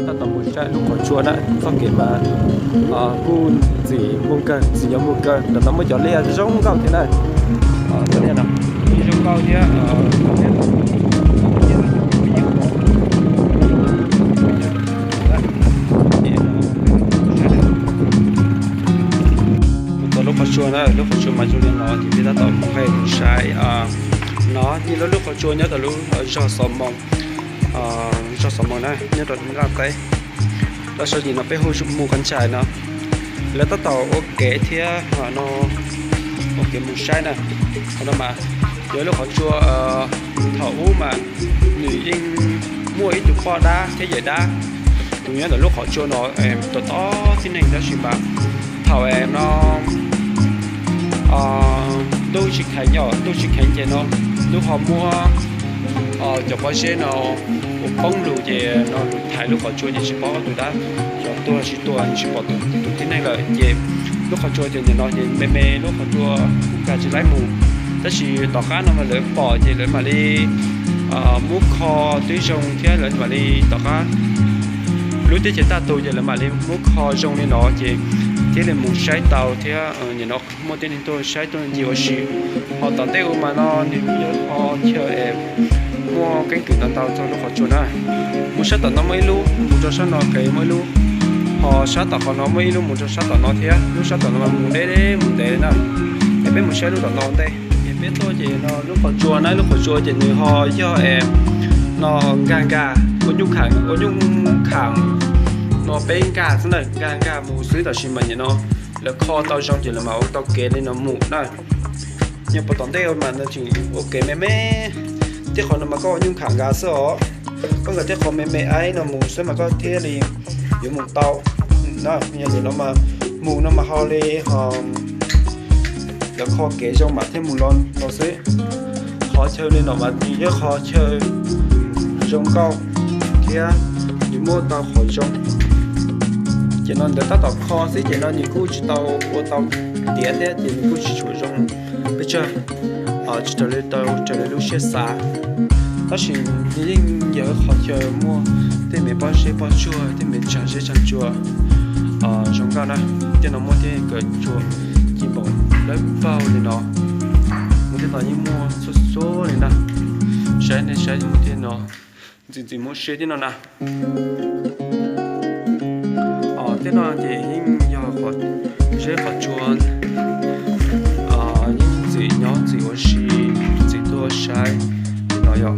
Tab tom mus saib lub qhov tsua na, txoj kev mas kuj ntxim muaj kawg, ntxim nyob muaj kawg, ntawm no muaj cov liaj zoo nkauj thiab na. Cov liaj no zoo nkauj thiab. Mus txog lub qhov tsua na, lub qhov tsua mas zoo li no ces peb tab tom mus nqes mus saib no, nyob lub lub qhov tsua nyob tau lub zog Xos Moos, zog Xos Moos na, nyob rau nram teb. Lub sab tim no peb hu mus Qhov Nchais no. Lawv tab tom ua kev thiab no, ua kev mus saib na. Qhov no mas yog lub qhov tsua thaum ub mas nws yeej muaj ib tug poj dab thiab yawm dab, nws nyob ntawm lub qhov tsua no, tom toj tib neeg, tab sis mas thaum no ntuj tsis kheev, ntuj tsis kheev ces no ntuj ho muab cov pob zeb no ua poob lug ces no lug thaiv lub qhov tsua ces tsis paub tus dab xyov tuag tsis tuag, tsis pom tus tib neeg lawm ces lub qhov tsua ces nim no ces me me, lub qhov tsua kuj nkag tsis laib mus. Tab sis tom qab no mas lawv pom ces lawv mam li muab kho twb zoo thiab lawv mam li tom qab lub teb chaws tag tus ces lawv mam li muab kho zoo li no ces thiaj li mus saib tau thiab. Nim no muaj tib neeg tuaj saib tuaj ncig ua si. Ho tom ntej ua mas no nws kuj yog qhov chaw es muaj keeb kwm ntau ntau txog lub qhov tsua na. Mus sab tom no muaj ib lub, mus rau sab no kev muaj ib lub, ho sab tom qhov no muaj ib lub mus rau sab tom no thiab. Lub sab tom no mas mus deb deb mus ntev na. Es peb mus saib lub tom no ua ntej. Es peb tuaj ces no lub qhov tsua na, lub qhov tsua ces nws ho yog es no nkag nkag ua nyuj khaam, ua nyuj khaam no peb nkag xwb na, nkag nkag mus xwb, tab sis mas nim no lawv kho tau zoo ces lawv mam ua tau kev li no mus na. Nyob puag tom ntej mas no tseem ua kev me me, tej qhov no mas koj ua nyuj khaam nkag xwb os. Koj nkag tej qhov me me aib no mus xwb mas koj thiaj li yuav mus tau na. Yog li no mas mus no mas ho li ho lawv kho kev zoo mas thiaj mus los no xwb. Qhov chaw li no mas nws yog qhov chaw zoo nkauj thiab nws muaj tau qhov zoo. Ces no ntawd tab tom kho xwb ces no nws kuj tsis tau ua tau tiav thiab ces nws kuj tsis tshua zoo pes tsawg, tsis raws li tau raws li lub siab xav. Tab sis nws yeej yog qhov chaw muaj tej me pob zeb pob tsuas, tej me tsag zeb tsag tsua zoo nkauj na. Tej no muaj tej kawm tsua ci npaum dawb paug li no, muaj tej no yeej muaj txhua txhua li na. Saib nej saib muaj tej no ntxim ntxim muaj siab thiab no na. Tej no ces yeej yog qhov zeb qhov tsua, yeej ntxim nyob ntxim ua si, ntxim tuaj saib li no yom.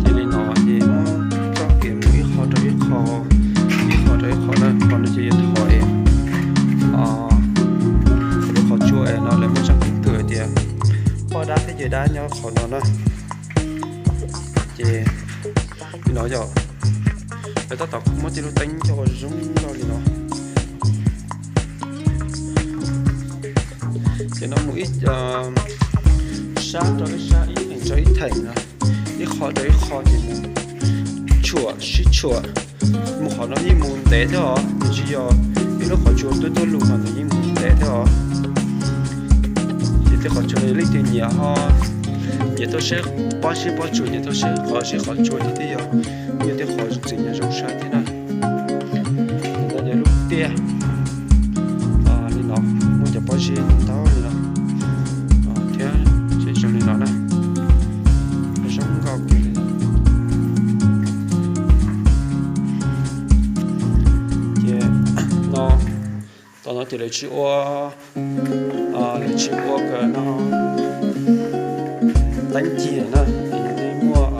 Ces li no ces muab txoj kev mus ib qho rau ib qho, ib qho rau ib qho na, qhov no ces yog qhov es lub qhov tsua es no lawv muaj tseeb twm tias poj dab thiab yawm dab nyob qhov no na. Ces li no yog lawv tab tom muab tej lub teeb coj ua zoo nkauj li no. Ces no mus ib sab rau ib sab, ib theem rau ib theem no, ib qho rau ib qho ces mus tshuam sib tshuam. Mus qhov no yeej mus ntev thiab os, nws tsis yog ib lub qhov tsua tuaj tuaj lug no, nws yeej mus ntev thiab os. Ces tej qhov tsua leej twg nyiam ho nyiam tuaj saib pob zeb pob tsuas, nyiam tuaj saib qhov zeb qhov tsua ces twb yog, yog tej qhov ntxim nyob zoo saib thiab na. Ntawd yog lub tiaj li no, muaj cov pob zeb ntau li no thiab, zoo li no na, zoo nkauj kiag li no. Ces no, tom no ces lawv tsis ua, lawv tsis ua kawm no teeb cig na, ces yeej muaj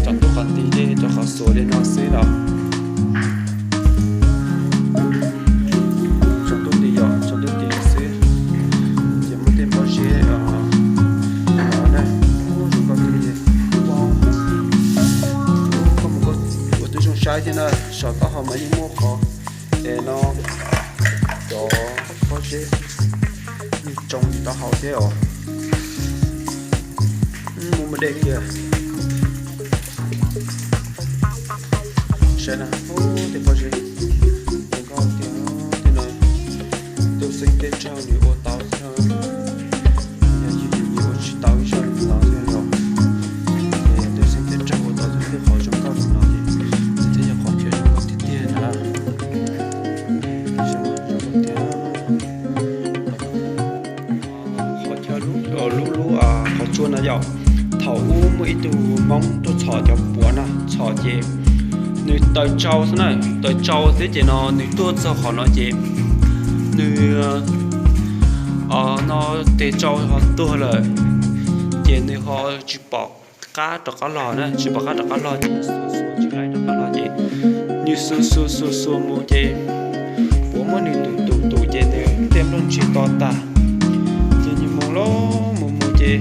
tsaus ntuj qhov nti, tej rau qhov xuav li no xwb los. Tsaus ntuj nti yom, tsaus ntuj nti xwb. Ces muaj tej pob zeb no na, zoo nkauj li, koj mus koj ua twb zoo saib thiab na. Saum taub hau mas yeej muaj qhov es no cov pob zeb yeej tsoo rau hauv thiab os. Mus mus dej kiag. Saib na, tej pob zeb zoo nkauj tiag, tej no tub xeeb teb tsaug nws ua tau thiab, yog yus nws ua tsis tau ib zaj no thiab yom. Ces tub xeeb teb tsaug ua tau tej qhov zoo nkauj li no. Thaum ub muaj ib tug Hmoob tuaj txhom cov puav no, txhom ces nws taws tsau xwb na, taws tsau xwb ces no nws tuaj txog qhov no ces nws no tes tsau ho tuag lawm, ces nws ho tsis pom qab rov qab los na, tsis pom qab rov qab los ces xuas xuas tsis laib rov qab los ces nws xuas xuas xuas xuas mus ces puav muab nws tus tus tus ces nws tej nplooj tsis to tas, ces nws mus los mus mus ces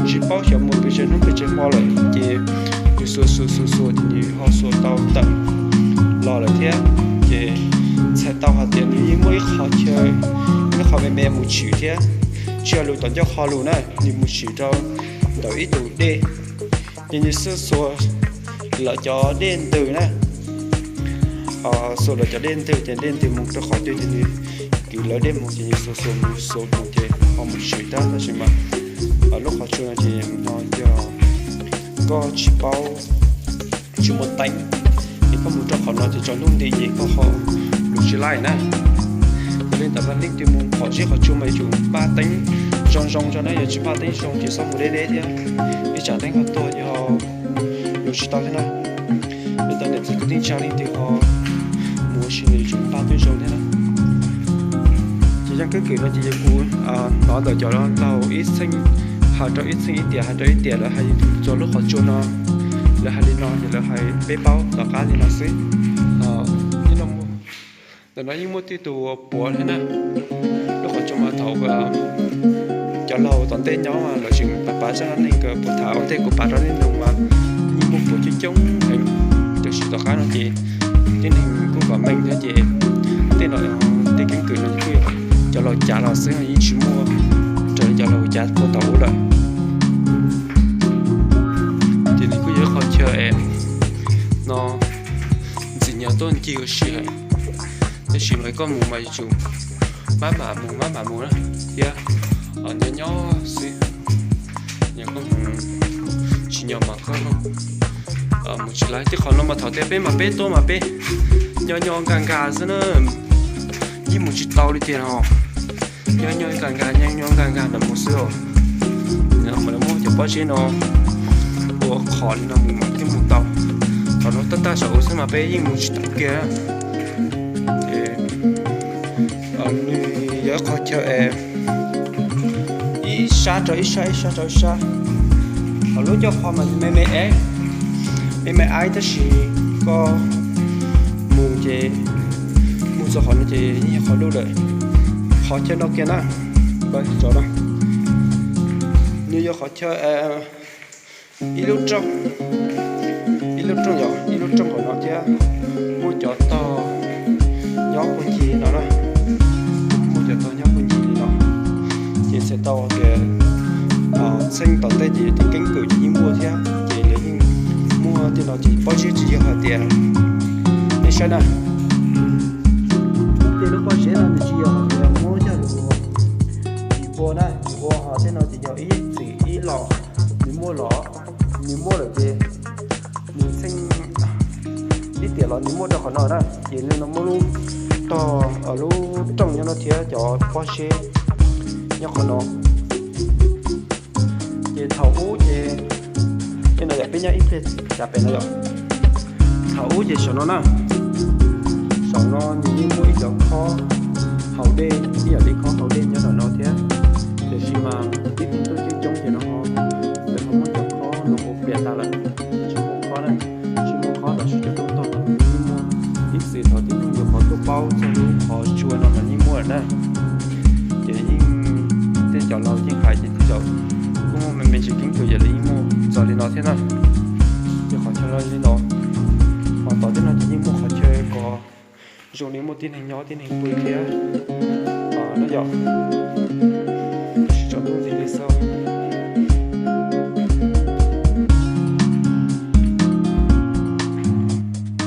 tsis paub xyov mus pes tsawg hnub pes tsawg hmo lawm ces nws xuas xuas xuas xuas ces nws ho xuas tau tawm los lawm thiab. Ces txhais tau hais tias nws yeej muaj ib qho chaw, ib qho me me mus tshwm thiab, tsis yog lus tom ncauj qhov lus na, nws mus tshwm rau ntawm ib tus dej. Ces nws xuas xuas lawv cov dej ntws na, xuas lawv cov dej ntws ces dej ntws mus rau qhov twg ces nws kwv lawv dej mus ces nws xuas xuas mus xuas mus ces ho mus tshwm tag. Tab sis mas lub qhov tsua no ces no yog koj tsis paub, tsis muaj teeb, es koj mus rau qhov no ces tsaus ntuj nti ces koj ho lus tsis laib na. Yog li ntawd mas leej twg mus phom zeb qhov tsua mas yuav tsum npaj teeb zoo zoo tso na, yog tsis npaj teeb zoo ces txhob mus deb deb thiab, ib tsam teeb koj tuag ces ho lus tsis tau thiab na. Li ntawd niam txiv kwv tij neej tsa leej twg ho mus ua si yuav tsum npaj teeb zoo thiab na. Ces zaj keeb kwm no ces yog kuv hnov ntawm cov laug ib txheej hais rau ib txheej ib tiam, hais rau ib tiam lawv hais txog lub qhov tsua no, lawv hais li no ces lawv hais peb paub tom qab li no xwb. Ntawm no yeej muaj tej tus puav thiab na. Lub qhov tsua mas thaum cov laug tom ntej nyob mas lawv tseem pav pav zaj dab neeg kws puas tham ua ntej kuv pav rau nej mloog mas yeej muaj puav coob coob heev, tab sis tom qab no ces tib neeg kuj vam meej thiab ces tej no, tej keeb kwm no kuj yog cov laug cav los xwb, yeej tsis muaj raws li cov laug cav puag thaum ub lawm. Ces nws kuj yog ib qho chaw es no ntxim nyob tuaj ncig ua si heev, tab sis mas koj mus mas yuav tsum maj mam mus maj mam mus na, thiab nyob nyob xwb, yog koj mus tsis nyob mas koj mus tsis laib. Tej qhov no mas thaum tias peb mas peb tuaj mas peb nyob nyob nkag nkag xwb na, yeej mus tsis tau li tiag no. Nyob nyob nkag nkag, nyob nyob nkag nkag ntawd mus xwb os. Mas lawv muab cov pob zeb no ua qhov li no mus mas thiaj mus tau. Qhov no tab taj saum ub xwb mas peb yeej mus tsis tau kiag. Ces nws yog ib qho chaw es ib sab rau ib sab, ib sab rau ib sab. Qhov lub ncauj qhov mas me me es, me me aib, tab sis koj mus ces mus txog qhov no ces yeej yog qhov lub lawm. Qhov chaw no kiag na, nws yog qhov chaw ib lub rooj, ib lub rooj yog ib lub rooj qhov no thiab muaj cov tog nyob puag ncig no na, muaj cov tog nyob puag ncig li no. Ces txhais tau tias txheej tom ntej ces tej keeb kwm ces yeej muaj thiab, ces lawv yeej muaj tej no ces pob zeb tsis yog hais tias, nej saib na, tej lub pob zeb no nws tsis yog hais tias muab coj los tsis pua na, tsis pua ho tej no ces yog ib txwm ib los nws muaj los, nws muaj lawm ces nws txheej ib tiam los nws muaj rau qhov no na, ces nws no muaj lub tog, lub rooj nyob no thiab cov pob zeb nyob qhov no. Ces thaum ub ces, no yog peb nyob ib pliag xyav pem no yom. Thaum ub ces saum no na, saum no nws yeej muaj ib cov khob haus dej, ib yam li khob haus dej nyob saum no thiab. Tiam sis mas tib tug tuaj coob coob ces no ho, lawv ho muab cov khob no ua pliam tas lawm, tsis muaj khob na, tsis muaj khob tab sis cov tub tog yeej muaj. Ib txwm thaum tib neeg nyuam qhuav tuaj paub txog lub qhov tsua no mas yeej muaj lawm na. Ces yeej tej cov laus yeej hais ces tej zaum kuj muaj me me ntsis keeb kwm ces lawv yeej muaj txog li no thiab na. Ces qhov chaw no li no, ho tom tej no ces yeej muaj qhov chaw kom zoo li muaj tib neeg nyob tib neeg pw thiab no yom. Tab sis tsaus ntuj nti li xwb.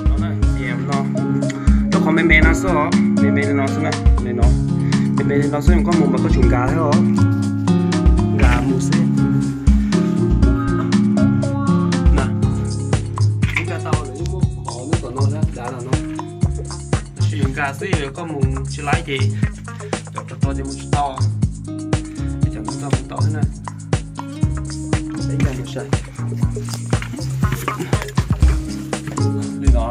No na, ces no, rau qhov me me no xwb os, me me li no xwb na, me no, me me li no xwb, koj mus mas koj tsum nkag thiab os, nkag mus xwb na. Nkag tau lawv yeej muaj qhov nyob tom no thiab, dav tom no. Tab sis yus nkag xwb, koj mus tsis laib ces cov rog rog ces mus tsis tau, cov ntawd txog mus tau xwb na. Peb nkag mus saib li no.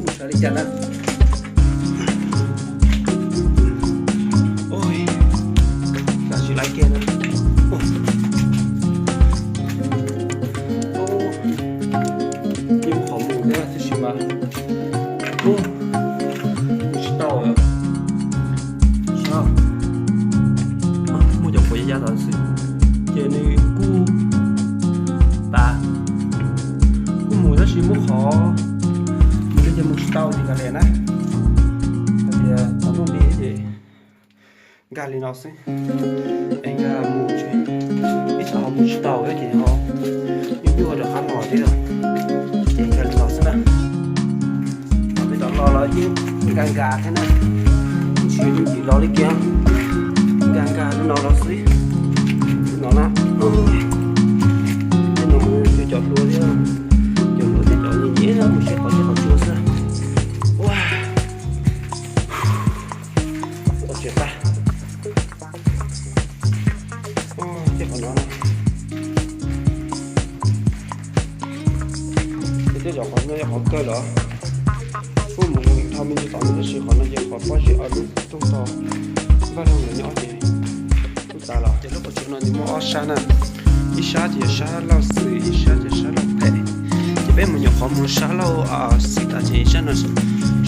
Mus saib li cas na. Tab sis laiv kiag na. Yeej qhov mus thiab tab sis mas mus tsis tau. Sab, muaj cov quav yaj yaj tod xwb, ces nws kuj tas, kuj mus tab sis muaj qhov mus ces mus tsis tau ces kav liam na. Hais tias txog ntuj nti ces nkag li no xwb, es nkag mus tsis, ib tsam ho mus tsis tau ces ho nyuaj nyuaj rov qab los thiab, ces nkag li no xwb na. Peb rov los los yeej nkag nkag thiab na, tsis yooj yim los li kiag, nkag nkag li no los xwb. Li no na, li no mus cov hluas thiab, cov hluas thiab cov nyiam nyiam mus saib qhov tsev qhov chaw xwb. Ua, tsev tag. Tej qhov no na, ces tej zaum qhov no yog qhov kawg los, kuj mus tau me ntsis tom no tab sis qhov no ces qhov pob zeb ob lub rooj tog, vaj loog lawv nyob ces kuj tas los. Ces lub qhov tsua no nws muaj ob sab na, ib sab ces yog sab Lauj Xwm, ib sab ces sab Lauj Phem. Ces peb mus nyuam qhuav mus sab Lauj Xwm tas ces sab no,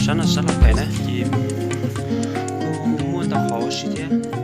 sab no sab Lauj Phem na, ces kuj muaj ntau qhov ua si thiab.